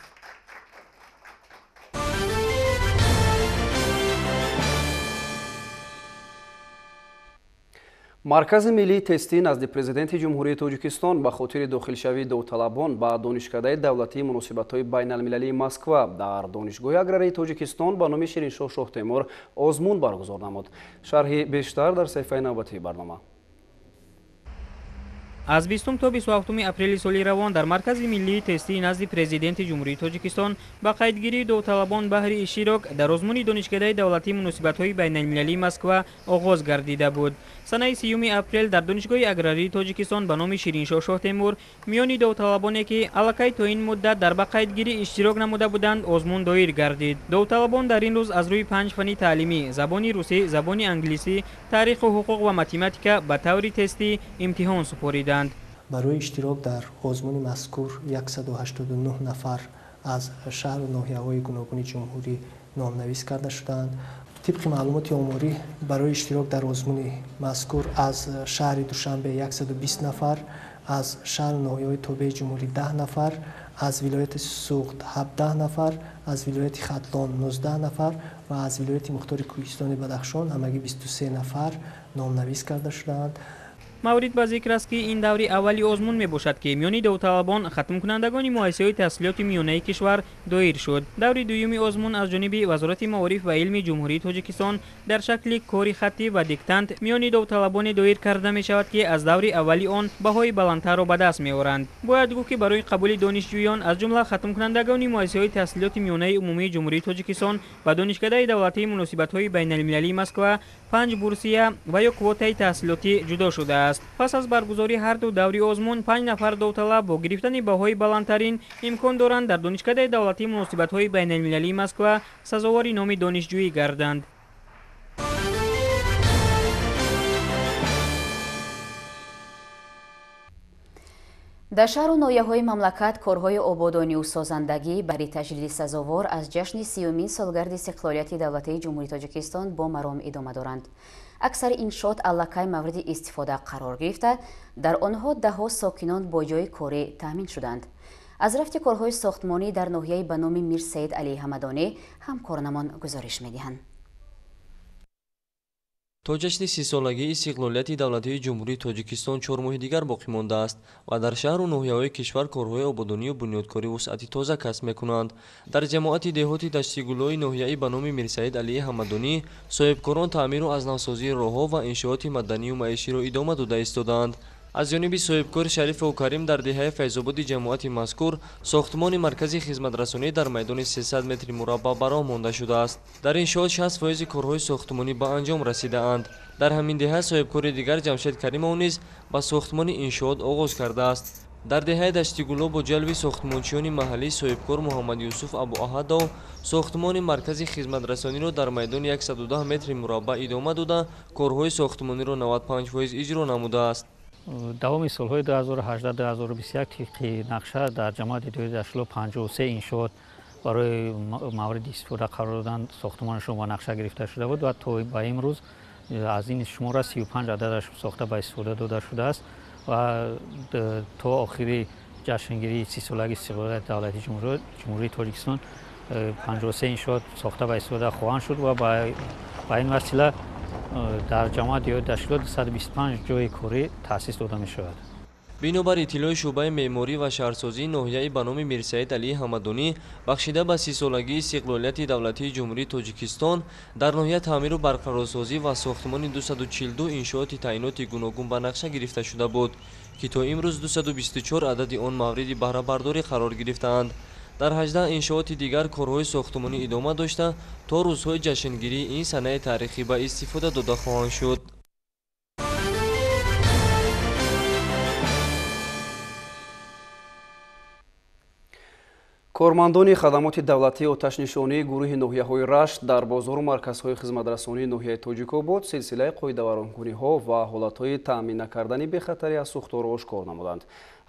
Маркази миллии тестӣ назди Президенти Ҷумҳурии Тоҷикистон ба хотири дохилшавии довталабон ба Донишкадаи давлатии муносибатҳои байналмилалии Москва дар Донишгоҳи аграрии Тоҷикистон ба номи Шириншоҳ Шоҳтемур озмун баргузор намуд. Шарҳи бештар дар саҳифаи навбатии барнома. Аз 20 то 27 апрели соли равон дар Маркази миллии тестии назди Президенти Ҷумҳурии Тоҷикистон ба қайдгирии довталабон баҳри иштирок дар озмуни Донишкадаи давлатии муносибатҳои байналмилалии Москва оғоз гардида буд. Санаи 30 апрел дар Донишгоҳи аграрии Тоҷикистон ба номи Шириншоҳ Шоҳтемур миёни довталабоне, ки аллакай то ин муддат дар ба қайдгирӣ иштирок намуда буданд, озмун доир гардид. Довталабон дар ин рӯз аз рӯи 5 фанни таълимӣ: забони русӣ, забони англисӣ, таъриху ҳуқуқ ва математика ба таври тестӣ имтиҳон супориданд. Барои иштирок дар озмуни мазкур 189 нафар аз шаҳру ноҳияҳои гуногуни ҷумҳурӣ номнавис карда шудаанд. Тибқи маълумоти оморӣ, барои иштирок дар озмуни мазкур аз шаҳри Душанбе 120 нафар, аз шаҳру ноҳияҳои тобеи ҷумҳурӣ 10 нафар, аз вилояти Суғд 17 нафар, аз вилояти Хатлон 19 нафар ва аз вилояти Мухтори Кӯҳистони Бадахшон ҳамагӣ 23 нафар номнавис карда шудаанд. Маврид ба зикр аст, ки ин даври аввали озмун мебошад, ки миёни довталабон хатмкунандагони муассисаҳои таҳсилоти миёнаи кишвар доир шуд. Даври дуюми озмун аз ҷониби Вазорати маориф ва илми Ҷумҳурии Тоҷикистон дар шакли кори хаттӣ ва диктант миёни довталабоне доир карда мешавад, ки аз даври аввали он баҳои баландтарро ба даст меоранд. Бояд гуфт, ки барои қабули донишҷӯён аз ҷумла хатмкунандагони муассисаҳои таҳсилоти миёнаи умумии Ҷумҳурии Тоҷикистон ба Донишкадаи давлатии муносибатҳои байналмилалии Москва 5 бурсия ва ё квотаи таҳсилотӣ ҷудо шудааст. Пас аз баргузории ҳар ду даври озмун 5 нафар довталаб бо гирифтани баҳои баландтарин имкон доранд дар Донишкадаи давлатии муносибатҳои байналмилалии Москва сазовори номи донишҷӯӣ гарданд. Дар шаҳру ноҳияҳои мамлакат корҳои ободонию созандагӣ барои таҷлили сазовор аз ҷашни 30-умин солгарди истиқлолияти давлатии Ҷумҳурии Тоҷикистон бо маром идома доранд. Аксари иншоот аллакай мавриди истифода қарор гирифта, дар онҳо даҳҳо сокинон бо ҷойи корӣ таъмин шуданд. Аз рафти корҳои сохтмонӣ дар ноҳияи ба номи Мир Саид Алии Ҳамадонӣ ҳамкоронамон гузориш медиҳанд. То ҷашни 30-солагии истиқлолияти давлатии Ҷумҳурии Тоҷикистон 4 моҳи дигар боқӣ мондааст ва дар шаҳру ноҳияҳои кишвар корҳои ободонию бунёдкорӣ вусъати тоза касб мекунанд. Дар ҷамоати деҳоти Даштигулои ноҳияи ба номи Мирсаид Алии Ҳамадонӣ соҳибкорон таъмиру аз навсозии роҳҳо ва иншооти маданию маиширо идома дода истодаанд. Аз ҷониби соҳибкор Шарифов Карим дар деҳаи Файзободи ҷамоати мазкур сохтмони маркази хизматрасонӣ дар майдони 300 метри мураббаъ ба роҳ монда шудааст. Дар иншоот 60 фоизи корҳои сохтмонӣ ба анҷом расидаанд. Дар ҳамин деҳа соҳибкори дигар Ҷамшед Каримов низ ба сохтмони иншоот оғоз кардааст. Дар деҳаи Даштигуло бо ҷалби сохтмончиёни маҳаллӣ соҳибкор Муҳаммад Юсуф Абуаҳадов сохтмони маркази хизматрасониро дар майдони 110 метри мураббаъ идома дода, корҳои сохтмониро 95 фоиз иҷро намудааст. Давоми солҳои 2018-2021 тибқи нақша дар ҷамоати деҳоти Даштигуло 53 иншоот барои мавриди истифода қарор додан сохтмонашон ба нақша гирифта шуда буд ва то ба имрӯз аз ин шумора 35 ададаш сохта ба истифода дода шудааст ва то охири ҷашнгирии 30-солагии истиқлолияти давлатии Ҷумҳурии Тоҷикистон 53 иншоот сохта ба истифода хоҳанд шуд ва ба ин васила дар ҷамоати деҳоти Даштигуло 225 ҷойи корӣ таъсис дода мешавад. Бинобар иттилои шӯъбаи меъморӣ ва шаҳрсозии ноҳияи ба номи Мирсаид Алии Ҳамадонӣ, бахшида ба 30-солагии истиқлолияти давлатии Ҷумҳурии Тоҷикистон, дар ноҳия таъмиру барқарорсозӣ ва сохтмони 242 иншооти таъиноти гуногун ба нақша гирифта шуда буд, ки то имрӯз 224 адади он мавриди баҳрабардорӣ қарор гирифтаанд. Дар 18 иншооти дигар корҳои сохтмонӣ идома дошта, то рӯзҳои ҷашнгирии ин санаи таърихӣ ба истифода дода хоҳанд шуд. Кормандони хадамоти давлатии оташнишонии гурӯҳи ноҳияҳои Рашт дар бозору марказҳои хизматрасонии ноҳияи Тоҷикобод силсилаи қоидавайронкуниҳо ва ҳолатҳои таъмин накардани бехатарӣ аз сӯхторро ошкор намуданд.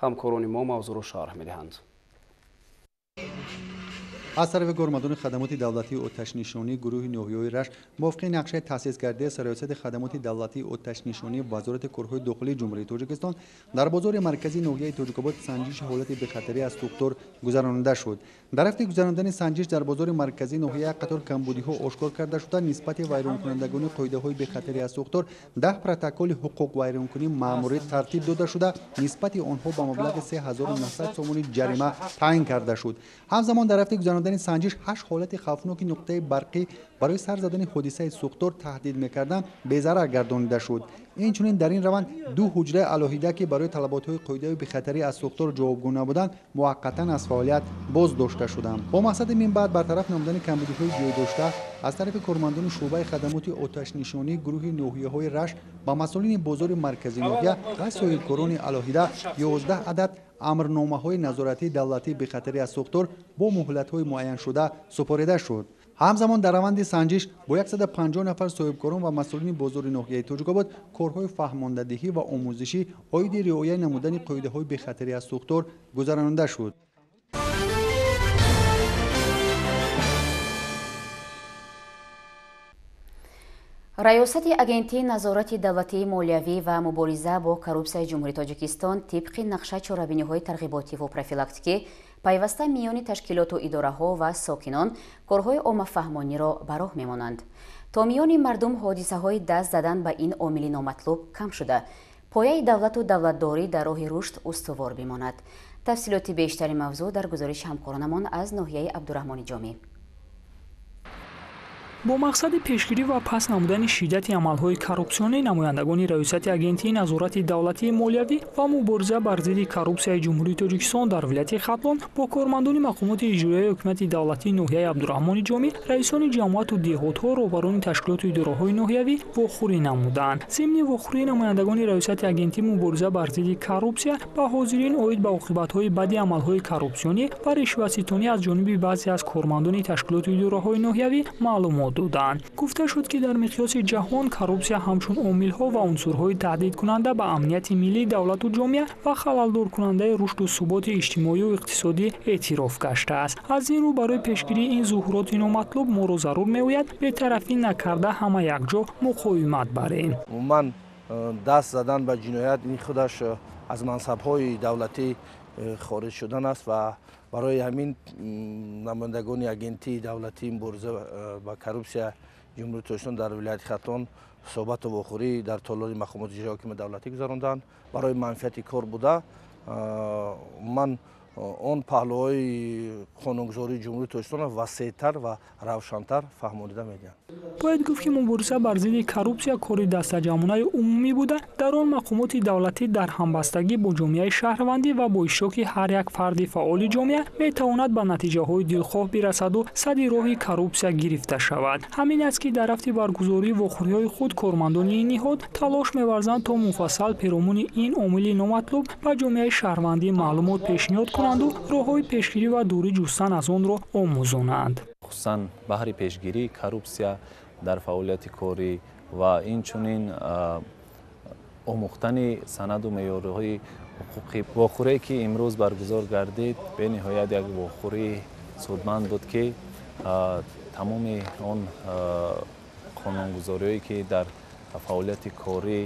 Ҳамкорони мо мавзӯъро шарҳ медиҳанд. Аз тарафи кормандони хадамоти давлатии оташнишонии гурӯҳи ноҳияҳои Рашт мувофиқи нақшаи таъсисгардидаи Сариёсати хадамоти давлатии оташнишонии Вазорати корҳои дохилии Ҷумҳурии Тоҷикистон дар бозори марказии ноҳияи Тоҷикобод санҷиши ҳолати бехатарӣ аз сӯхтор гузаронида шуд. Дар рафти гузарондани санҷиш дар бозори марказии ноҳия як қатор камбудиҳо ошкор карда шуда, нисбати вайронкунандагони қоидаҳои бехатарӣ аз сӯхтор 10 протоколи ҳуқуқвайронкунӣ маъмурӣ тартиб дода шуда, нисбати онҳо ба маблағи 3900 сомонӣ ҷарима таъин карда шуд. Ҳамзамон дар рафти гузарондани санҷиш 8 ҳолати хавфноки нуқтаи барқӣ барои сар задани ҳодисаи сӯхтор таҳдид мекардан безарар гардонида шуд. Инчунин дар ин раванд 2 ҳуҷраи алоҳида, ки барои талаботҳои қоидаи бехатарӣ аз сӯхтор ҷавобгӯ набуданд, муваққатан аз фаъолият боздошта шуданд. Бо мақсади минбаъд бартараф намудани камбудиҳои ҷой дошта аз тарафи кормандони шӯъбаи хадамоти оташнишонии гурӯҳи ноҳияҳои Рашт ба масъулини бозори марказии ноҳия ва соҳибкорони алоҳида 11 адад амрномаҳои назоратии давлатии бехатарӣ аз сӯхтор бо муҳлатҳои муайяншуда супорида шуд. Ҳамзамон дар раванди санҷиш бо 150 нафар соҳибкорон ва масъулини бозори ноҳияи Тоҷикобод корҳои фаҳмондадиҳӣ ва омӯзишӣ оиди риоя намудани қоидаҳои бехатарӣ аз сӯхтор гузаронида шуд. Раёсати Агентии назорати давлатии молиявӣ ва мубориза бо коррупсияи Ҷумҳурии Тоҷикистон тибқи нақша чорабиниҳои тарғиботиву профилактикӣ пайваста миёни ташкилоту идораҳо ва сокинон корҳои оммафаҳмониро ба роҳ мемонанд. То миёни мардум ҳодисаҳои даст задан ба ин омили номатлуб кам шуда, пояи давлату давлатдорӣ дар роҳи рушд устувор бимонад. Тафсилоти бештари мавзӯъ дар гузориши ҳамкоронамон аз ноҳияи Абдураҳмони Ҷомӣ. Бо мақсади пешгирӣ ва паст намудани шиддати амалҳои коррупсионӣ намояндагони Раёсати Агентии назорати давлатии молиявӣ ва мубориза бар зидди коррупсияи Ҷумҳурии Тоҷикистон дар вилояти Хатлон бо кормандони мақомоти иҷроияи ҳукумати давлатии ноҳияи Абдураҳмони Ҷомӣ, раисони ҷамоату деҳотҳо, роҳбарони ташкилоту идораҳои ноҳиявӣ вохӯрӣ намуданд. Зимни вохӯрии намояндагони Раёсати Агентии мубориза бар зидди коррупсия ба ҳозирин оид ба оқибатҳои бади амалҳои коррупсионӣ ва ришватситонӣ аз ҷониби баъзе аз кормандони ташкилоту идораҳои ноҳиявӣ маълумот доданд. Гуфта шуд, ки дар миқёси ҷаҳон коррупсия ҳамчун омилҳо ва унсурҳои таҳдидкунанда ба амнияти миллии давлату ҷомеа ва халалдоркунандаи рушду суботи иҷтимоию иқтисодӣ эътироф гаштааст. Аз ин рӯ барои пешгирии ин зуҳуроти номатлуб моро зарур меояд бетарафӣ накарда ҳама якҷо муқовимат барем. Умуман даст задан ба ҷиноят ин худаш аз мансабҳои давлатӣ хориҷ шудан аст ва барои ҳамин намояндагони агентии давлатии мубориза ба коррупсия Ҷумҳурии Тоҷикистон дар вилояти Хатлон суҳбату вохӯрӣ дар толори мақомоти иҷроияи ҳокимияти давлатӣ гузаронданд. Барои манфиати кор буда ман он паҳлӯҳои қонунгузории Ҷумҳурии Тоҷикистонро васеътар ва равшантар фаҳмонида медиҳанд. Бояд гуфт, ки мубориза бар зидди коррупсия кори дастаҷамъонаи умумӣ буда, дар он мақомоти давлатӣ дар ҳамбастагӣ бо ҷомеаи шаҳрвандӣ ва бо иштироки ҳар як фарди фаъоли ҷомеа метавонад ба натиҷаҳои дилхоҳ бирасаду сади роҳи коррупсия гирифта шавад. Ҳамин аст, ки дар рафти баргузории вохӯриҳои худ кормандони ин ниҳод талош меварзанд то муфассал перомуни ин омили номатлуб ба ҷомеаи шаҳрвандӣ маълумот пешниҳод кунанду роҳҳои пешгирӣ ва дурӣ ҷустан аз онро омӯзонанд. Хусусан баҳри пешгирии коррупсия дар фаъолияти корӣ ва инчунин омӯхтани санаду меъёрҳои ҳуқуқӣ. Вохӯрие, ки имрӯз баргузор гардид, бениҳоят як вохӯрии судманд буд, ки тамоми он қонунгузориҳое, ки дар фаъолияти корӣ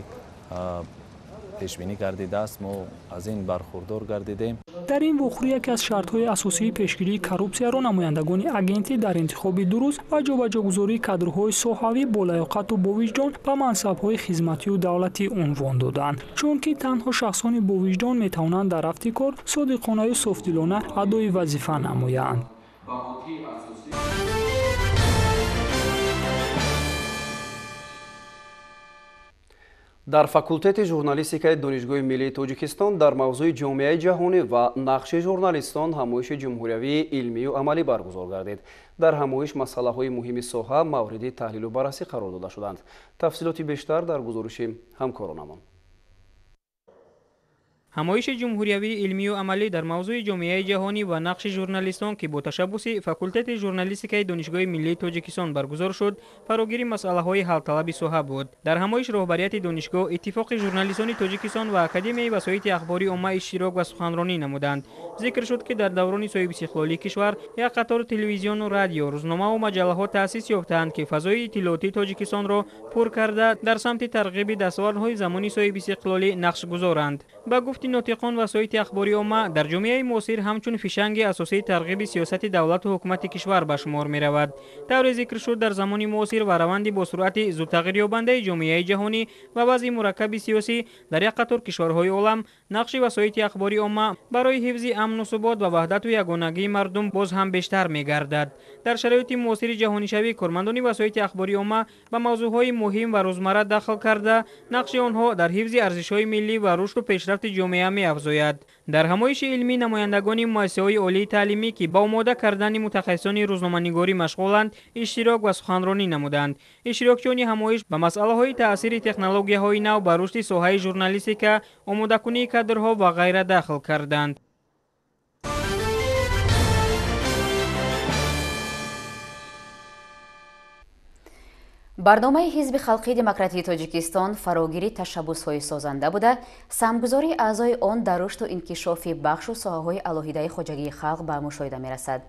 пешбинӣ гардидааст, мо аз ин бархурдор гардидем. Дар ин вохӯрӣ яке аз шартҳои асосии пешгирии коррупсияро намояндагони агентӣ дар интихоби дуруст ва ҷобаҷогузории кадрҳои соҳавӣ бо лаёқату бовиҷдон ба мансабҳои хизматию давлатӣ унвон доданд. Чунки танҳо шахсони бовиҷдон метавонанд дар рафти кор содиқонаю софдилона адои вазифа намоянд. Дар факултети журналистикаи Донишгоҳи миллии Тоҷикистон дар мавзӯи ҷомеаи ҷаҳонӣ ва нақши журналистон ҳамоиши ҷумҳуриявии илмию амалӣ баргузор гардид. Дар ҳамоиш масъалаҳои муҳими соҳа мавриди таҳлилу баррасӣ қарор дода шуданд. Тафсилоти бештар дар гузориши ҳамкоронамон. Ҳамоиши ҷумҳуриявии илмию амалӣ дар мавзӯи ҷомеаи ҷаҳонӣ ва нақши журналистон, ки бо ташаббуси факултети журналистикаи Донишгоҳи миллии Тоҷикистон баргузор шуд, фарогири масъалаҳои ҳалталаби соҳа буд. Дар ҳамоиш роҳбарияти донишгоҳ, Иттифоқи журналистони Тоҷикистон ва Академияи васоити ахбори омма иштирок ва суханронӣ намуданд. Зикр шуд, ки дар даврони соҳибистиқлолии кишвар як қатор телевизиону радио, рӯзномаву маҷаллаҳо таъсис ёфтаанд, ки фазои иттилоотии Тоҷикистонро пур карда, дар самти тарғиби дастовардҳои замони соҳибистиқлолӣ нақш гузоранд. Ба гуфти нотиқон, васоити ахбори омма дар ҷомеаи муосир ҳамчун фишанги асосии тарғиби сиёсати давлату ҳукумати кишвар ба шумор меравад. Тавре зикр шуд, дар замони муосир ва раванди бо суръати зудтағйирёбандаи ҷомеаи ҷаҳонӣ ва вазъи мураккаби сиёсӣ дар як қатор кишварҳои олам, нақши васоити ахбори омма барои ҳифзи амну субот ва ваҳдату ягонагии мардум боз ҳам бештар мегардад. Дар шароити муосири ҷаҳонишавӣ кормандони васоити ахбори омма ба мавзӯъҳои муҳим ва рӯзмарра дахл карда, нақши онҳо дар ҳифзи арзишҳои миллӣ ва рушду пешрафти ҷомеа меафзояд. Дар ҳамоиши илмӣ намояндагони муассисаҳои олии таълимӣ, ки ба омода кардани мутахассисони рӯзноманигорӣ машғуланд, иштирок ва суханронӣ намуданд. Иштирокчиёни ҳамоиш ба масъалаҳои таъсири технологияҳои нав ба рушди соҳаи журналистика, омодакунии кадрҳо ва ғайра дахл карданд. Барномаи Ҳизби халқии демократии Тоҷикистон фарогири ташаббусҳои созанда буда, самтгузории аъзои он дар рушду инкишофи бахшу соҳаҳои алоҳидаи хоҷагии халқ ба мушоҳида мерасад.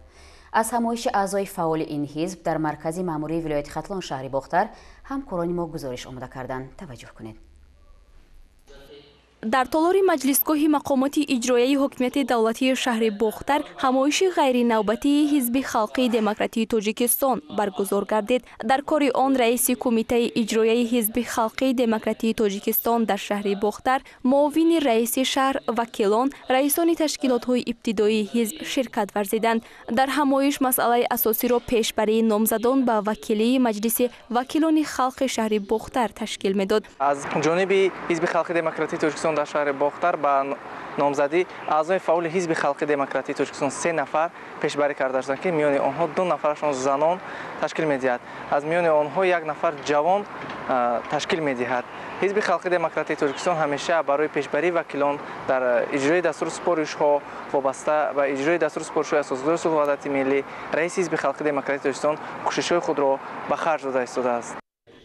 Аз ҳамоиши аъзои фаъоли ин ҳизб дар маркази маъмурии вилояти Хатлон шаҳри Бохтар ҳамкорони мо гузориш омода карданд. Таваҷҷӯҳ кунед. Дар толори маҷлисгоҳи мақомоти иҷроияи ҳокимияти давлатии шаҳри Бохтар ҳамоиши ғайринавбатии Ҳизби халқии демократии Тоҷикистон баргузор гардид. Дар кори он раиси кумитаи иҷроияи Ҳизби халқии демократии Тоҷикистон дар шаҳри Бохтар, муовини раиси шаҳр, вакилон, раисони ташкилотҳои ибтидоии ҳизб ширкат варзиданд. Дар ҳамоиш масъалаи асосиро пешбарии номзадон ба вакилии Маҷлиси вакилони халқи шаҳри Бохтар ташкил медод. Аз ҷониби Ҳизби халқии демократии Тоҷикистон дар шаҳри Бохтар ба номзадӣ аъзои фаъоли Ҳизби халқии демократии Тоҷикистон 3 нафар пешбарӣ карда шуданд, ки миёни онҳо 2 нафарашон занон ташкил медиҳад. Аз миёни онҳо 1 нафар ҷавон ташкил медиҳад. Ҳизби халқии демократии Тоҷикистон ҳамеша барои пешбарии вакилон дар иҷрои дастуру супоришҳо вобаста ба иҷрои дастуру супоришҳои асосгузори сулҳу ваҳдати миллӣ, раиси Ҳизби халқии демократии Тоҷикистон кӯшишҳои худро ба харҷ дода истодааст.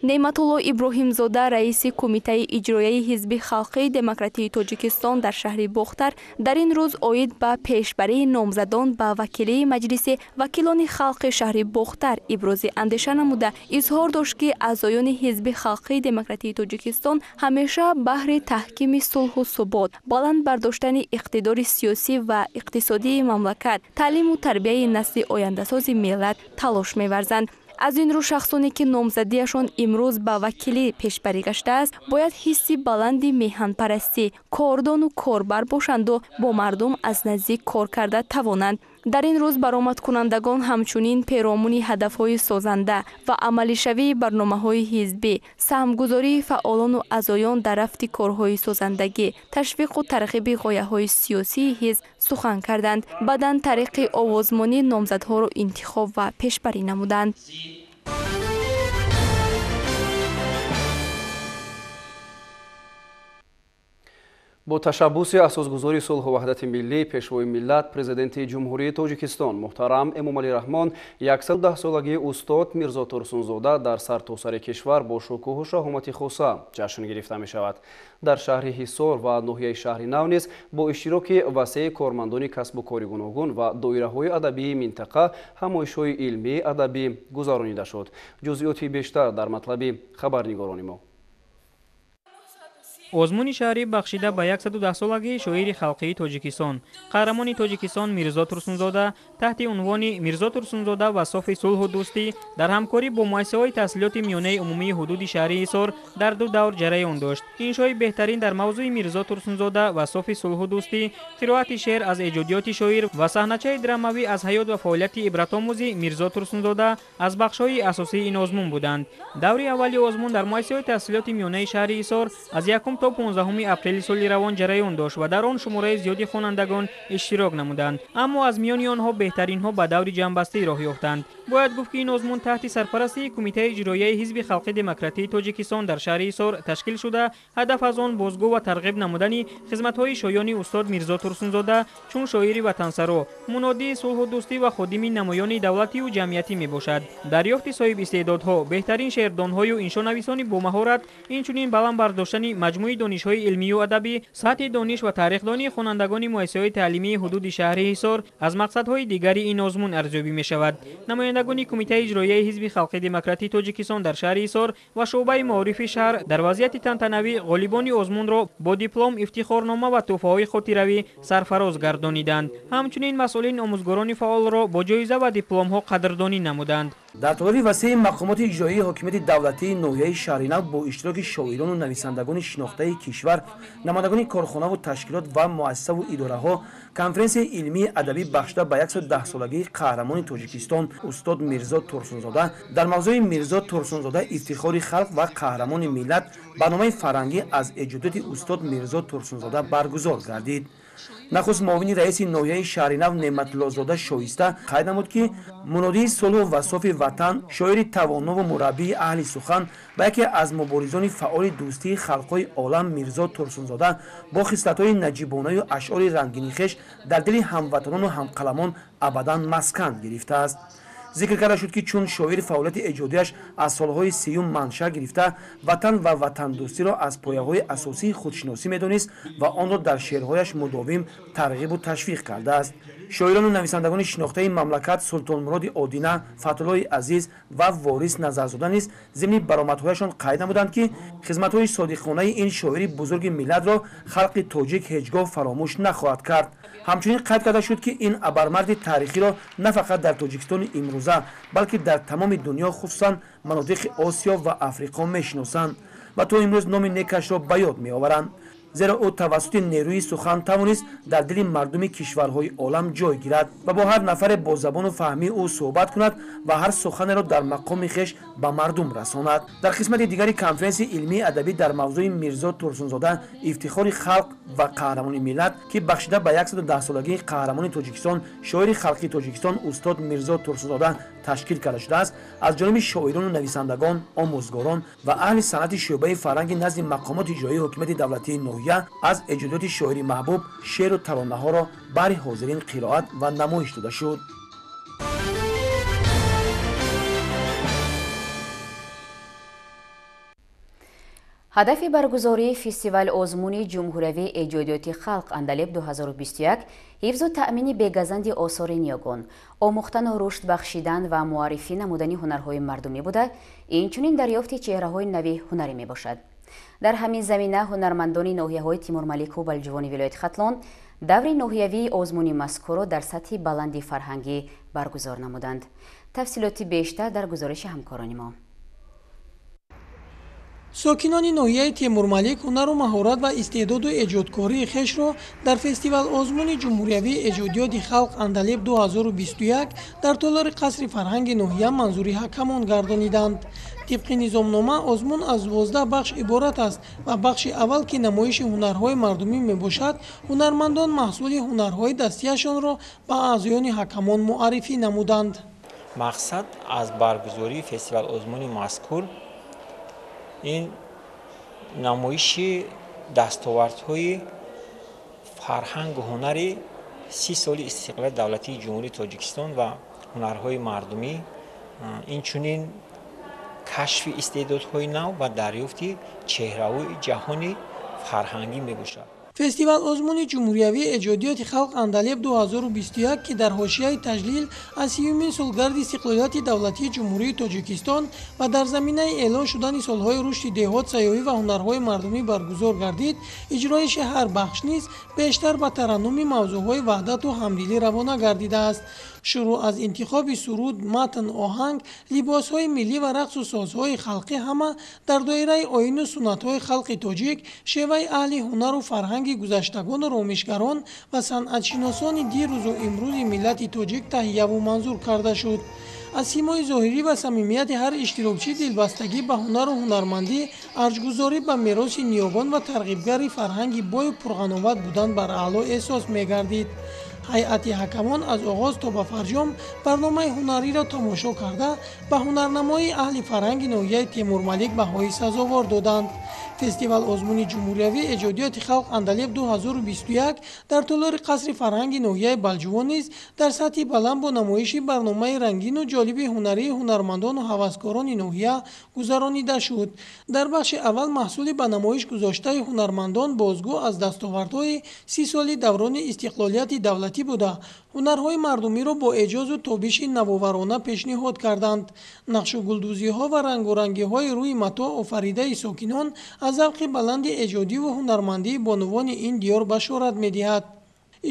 Неъматулло Иброҳимзода, раиси кумитаи иҷроияи Ҳизби халқии демократии Тоҷикистон дар шаҳри Бохтар, дар ин рӯз оид ба пешбарии номзадон ба вакилии Маҷлиси вакилони халқи шаҳри Бохтар ибрози андеша намуда, изҳор дошт, ки аъзоёни Ҳизби халқии демократии Тоҷикистон ҳамеша баҳри таҳкими сулҳу субот, баланд бардоштани иқтидори сиёсӣ ва иқтисодии мамлакат, таълиму тарбияи насли ояндасози миллат талош меварзанд. Аз ин рӯ шахсоне, ки номзадиашон имрӯз ба вакилӣ пешбарӣ гаштааст, бояд ҳисси баланди меҳанпарастӣ, кордону корбар бошанду бо мардум аз наздик кор карда тавонанд. Дар ин рӯз баромадкунандагон ҳамчунин перомуни ҳадафҳои созанда ва амалишавии барномаҳои ҳизбӣ, саҳмгузории фаъолону аъзоён дар рафти корҳои созандагӣ, ташвиқу тарғиби ғояҳои сиёсии ҳизб сухан карданд. Баъдан тариқи овозмонӣ номзадҳоро интихоб ва пешбарӣ намуданд. Бо ташаббуси асосгузори сулҳу ваҳдати миллӣ, пешвои миллат, президенти Ҷумҳурии Тоҷикистон муҳтарам Эмомалӣ Раҳмон 110-солагии устод Мирзо Турсунзода дар сартосари кишвар бо шукӯҳу шаҳомати хоса ҷашн гирифта мешавад. Дар шаҳри Ҳисор ва ноҳияи шаҳри Нав низ бо иштироки васеи кормандони касбу кори гуногун ва доираҳои адабии минтақа ҳамоишҳои илмӣ адабӣ гузаронида шуд. Ҷузъиёти бештар дар матлаби хабарнигорони мо. Озмуни шаҳрӣ бахшида ба 110-солагии шоири халқии Тоҷикистон, қаҳрамони Тоҷикистон Мирзо Турсунзода таҳти унвони Мирзо Турсунзода ва софи сулҳу дӯстӣ дар ҳамкорӣ бо муассисаҳои таҳсилоти миёнаи умумии ҳудуди шаҳри Ҳисор дар ду давр ҷараён дошт. Иншои беҳтарин дар мавзӯи Мирзо Турсунзода ва софи сулҳу дӯстӣ, қироати шеър аз эҷодиёти шоир ва саҳначаи драмавӣ аз ҳаёт ва фаъолияти ибратомӯзи Мирзо Турсунзода аз бахшҳои асосии ин озмун буданд. Даври аввали озмун дар муассисаҳои таҳсилоти миёнаи шаҳри Ҳисор аз 1 то 15 апрели соли равон ҷараён дошт ва дар он шумораи зиёди хонандагон иштирок намуданд. Аммо аз миёни онҳо беҳтаринҳо ба даври ҷамъбастӣ роҳ ёфтанд. Бояд гуфт, ки ин озмун таҳти сарпарастии Кумитаи иҷроияи Ҳизби халқи демократии Тоҷикистон дар шаҳри Ҳисор ташкил шуда, ҳадаф аз он бозгӯ ва тарғиб намудани хизматҳои шоёни устод Мирзо Турсунзода чун шоири ватансаро, мунодии сулҳу дӯстӣ ва ходими намоёни давлатию ҷамъиятӣ мебошад. Дарёфти соҳибистеъдодҳо, беҳтарин шеърдонҳою иншонависони бомаҳорат, инчунин баланд бардоштани маҷмӯи донишҳои илмию адабӣ, сатҳи дониш ва таърихдонии хонандагони муассисаҳои таълимии ҳудуди шаҳри Ҳисор аз мақсадҳои дигари ин озмун арзёбӣ мешавад. Намояндагони Кумитаи иҷроияи Ҳизби халқи демократии Тоҷикистон дар шаҳри Ҳисор ва шӯъбаи маорифи шаҳр дар вазъияти тантанавӣ ғолибони озмунро бо диплом, ифтихорнома ва тӯҳфаҳои хотиравӣ сарфароз гардониданд. Ҳамчунин масъулин омӯзгорони фаъолро бо ҷоиза ва дипломҳо қадрдонӣ намуданд. Дар толори васеи мақомоти иҷроии ҳокимияти давлатии ноҳияи Шаҳринав бо иштироки шоирону нависандагони шинохтаи кишвар, намояндагони корхонаву ташкилот ва муассисаву идораҳо конференсияи илмии адабӣ бахшида ба 110-солагии қаҳрамони Тоҷикистон устод Мирзо Турсунзода дар мавзӯи Мирзо Турсунзода ифтихори халқ ва қаҳрамони миллат барномаи фарҳангӣ аз эҷодиёти устод Мирзо Турсунзода баргузор гардид. Нахуст муовини раиси ноҳияи Шаҳринав Неъматуллозода Шоиста қайд намуд, ки мунодии сулҳу ва софи ватан, шоири тавонову мураббии аҳли сухан ва яке аз муборизони фаъоли дӯстии халқҳои олам Мирзо Турсунзода бо хислатҳои наҷибонаю ашъори рангини хеш дар дили ҳамватанону ҳамқаламон абадан маскан гирифтааст. Зикр карда шуд, ки чун шоир фаъолияти эҷодиаш аз солҳои сиюм маншаъ гирифта, ватан ва ватандӯстиро аз пояҳои асосии худшиносӣ медонист ва онро дар шеърҳояш мудовим тарғибу ташвиқ кардааст. Шоирону нависандагони шинохтаи мамлакат Султонмуроди Одина, Фатҳуллои Азиз ва Ворис Назарзода низ зимни баромадҳояшон қайд намуданд, ки хизматҳои содиқонаи ин шоири бузурги миллатро халқи тоҷик ҳеҷ гоҳ фаромӯш нахоҳад кард. Ҳамчунин қайд карда шуд, ки ин абармарди таърихиро на фақат дар Тоҷикистони имрӯза, балки дар тамоми дунё, хусусан манотиқи Осиё ва Африқо мешиносанд ва то имрӯз номи некашро ба ёд меоваранд, зеро ӯ тавассути нерӯи сухан тавонист дар дили мардуми кишварҳои олам ҷой гирад ва бо ҳар нафаре бо забону фаҳмии ӯ суҳбат кунад ва ҳар суханеро дар мақоми хеш ба мардум расонад. Дар қисмати дигари конференсияи илмии адабӣ дар мавзӯи Мирзо Турсунзода ифтихори халқ ва қаҳрамони миллат, ки бахшида ба 110-солагии қаҳрамони Тоҷикистон, шоири халқии Тоҷикистон устод Мирзо Турсунзода ташкил карда шудааст, аз ҷониби шоирону нависандагон, омӯзгорон ва аҳли санъати шӯъбаи фарҳанги назди мақомоти иҷроии ҳокимияти давлатии ноҳия аз эҷодиёти шоири маҳбуб шеъру таронаҳоро баҳри ҳозирин қироат ва намоиш дода шуд. Ҳадафи баргузории фестивал-озмуни ҷумҳуриявии эҷодиёти халқ Андалеб 2021 ҳифзу таъмини бегазанди осори ниёгон, омӯхтану рушд бахшидан ва муаррифӣ намудани ҳунарҳои мардумӣ буда, инчунин дарёфти чеҳраҳои нави ҳунарӣ мебошад. Дар ҳамин замина ҳунармандони ноҳияҳои Тимурмалику Балҷувони вилояти Хатлон даври ноҳиявии озмуни мазкурро дар сатҳи баланди фарҳангӣ баргузор намуданд. Тафсилоти бештар дар гузориши ҳамкорони мо. Сокинони ноҳияи Темурмалик ҳунару маҳорат ва истеъдоду эҷодкории хешро дар фестивал-озмуни ҷумҳуриявии эҷодиёти халқ Андалеб 2021 дар толори қасри фарҳанги ноҳия манзури ҳакамон гардониданд. Тибқи низомнома озмун аз 12 бахш иборат аст ва бахши аввал, ки намоиши ҳунарҳои мардумӣ мебошад, ҳунармандон маҳсули ҳунарҳои дастияшонро ба аъзоёни ҳакамон муаррифӣ намуданд. Мақсад аз баргузории фестивал-озмуни мазкур ин намоиши дастовардҳои фарҳангу ҳунари 30 соли истиқлолияти давлатии Ҷумҳурии Тоҷикистон ва ҳунарҳои мардумӣ, инчунин кашфи истеъдодҳои нав ва дарёфти чеҳраҳои ҷаҳони фарҳангӣ мебошад. Фестивал озмуни ҷумҳуриявии эҷодиёти халқ Андалеб 2021, ки дар ҳошияи таҷлил аз 30-умин солгарди истиқлолияти давлатии Ҷумҳурии Тоҷикистон ва дар заминаи эълон шудани солҳои рушди деҳот, сайёҳӣ ва ҳунарҳои мардумӣ баргузор гардид, иҷроиши ҳар бахш низ бештар ба тараннуми мавзӯъҳои ваҳдату ҳамдилӣ равона гардидааст. Шурӯъ аз интихоби суруд, матн, оҳанг, либосҳои миллӣ ва рақсу созҳои халқӣ ҳама дар доираи оину суннатҳои халқи тоҷик, шеваи аҳли ҳунару фарҳанги гузаштагону ромишгарон ва санъатшиносони дирӯзу имрӯзи миллати тоҷик таҳияву манзур карда шуд. Аз симои зоҳирӣ ва самимияти ҳар иштирокчӣ дилбастагӣ ба ҳунару ҳунармандӣ, арҷгузорӣ ба мероси ниёгон ва тарғибгари фарҳанги бою пурғановат будан бар аъло эҳсос мегардид. Ҳайати ҳакамон аз оғоз то ба фарҷом барномаи ҳунариро тамошо карда, ба ҳунарнамоии аҳли фарҳанги ноҳияи Темурмалик баҳои сазовор доданд. Фестивал озмуни ҷумҳуриявии эҷодиёти халқ Андалеб 2021 дар толори қасри фарҳанги ноҳияи Балҷувон низ дар сатҳи баланд бо намоиши барномаи рангину ҷолиби ҳунарии ҳунармандону ҳаваскорони ноҳия гузаронида шуд. Дар бахши аввал маҳсули ба намоиш гузоштаи ҳунармандон бозгӯ аз дастовардҳои 30 соли даврони истиқлолияти давлатӣ буда, ҳунарҳои мардумиро бо эҷозу тобиши навоварона пешниҳод карданд. Нақшу гулдӯзиҳо ва рангорангиҳои рӯи матоъ офаридаи сокинон аз завқи баланди эҷодиву ҳунармандии бонувони ин диёр башорат медиҳад.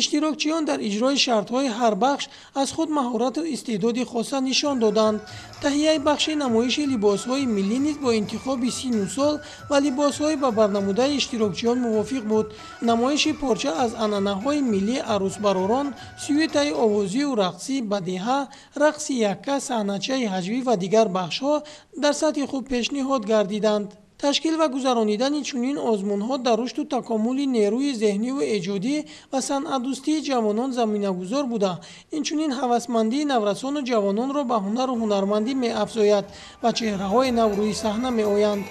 Иштирокчиён дар иҷрои шартҳои ҳар бахш аз худ маҳорату истеъдоди хоса нишон доданд. Таҳияи бахши намоиши либосҳои миллӣ низ бо интихоби сину сол ва либосҳои ба барнамудаи иштирокчиён мувофиқ буд. Намоиши порча аз анъанаҳои миллӣ, арӯсбаророн, сюитаи овозию рақсӣ, бадеҳа, рақси якка, саҳначаи ҳаҷвӣ ва дигар бахшҳо дар сатҳи хуб пешниҳод гардиданд. Ташкил ва гузаронидани чунин озмунҳо дар рушду такомули нерӯи зеҳниву эҷодӣ ва санъатдӯстии ҷавонон заминагузор буда, инчунин ҳавасмандии наврасону ҷавононро ба ҳунару ҳунармандӣ меафзояд ва чеҳраҳои нав рӯи саҳна меоянд.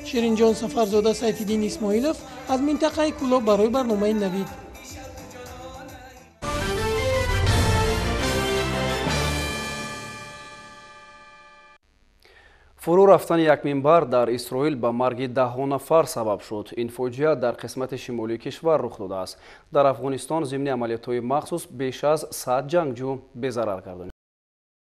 Ширинҷон Сафарзода, Сайфиддин Исмоилов аз минтақаи Кӯлоб барои барномаи Навид. Фурӯ рафтани як минбар дар Исроил ба марги даҳҳо нафар сабаб шуд. Ин фоҷиа дар қисмати шимолии кишвар рух додааст. Дар Афғонистон зимни амалиётҳои махсус беш аз 100 ҷангҷӯ безарар гардонид.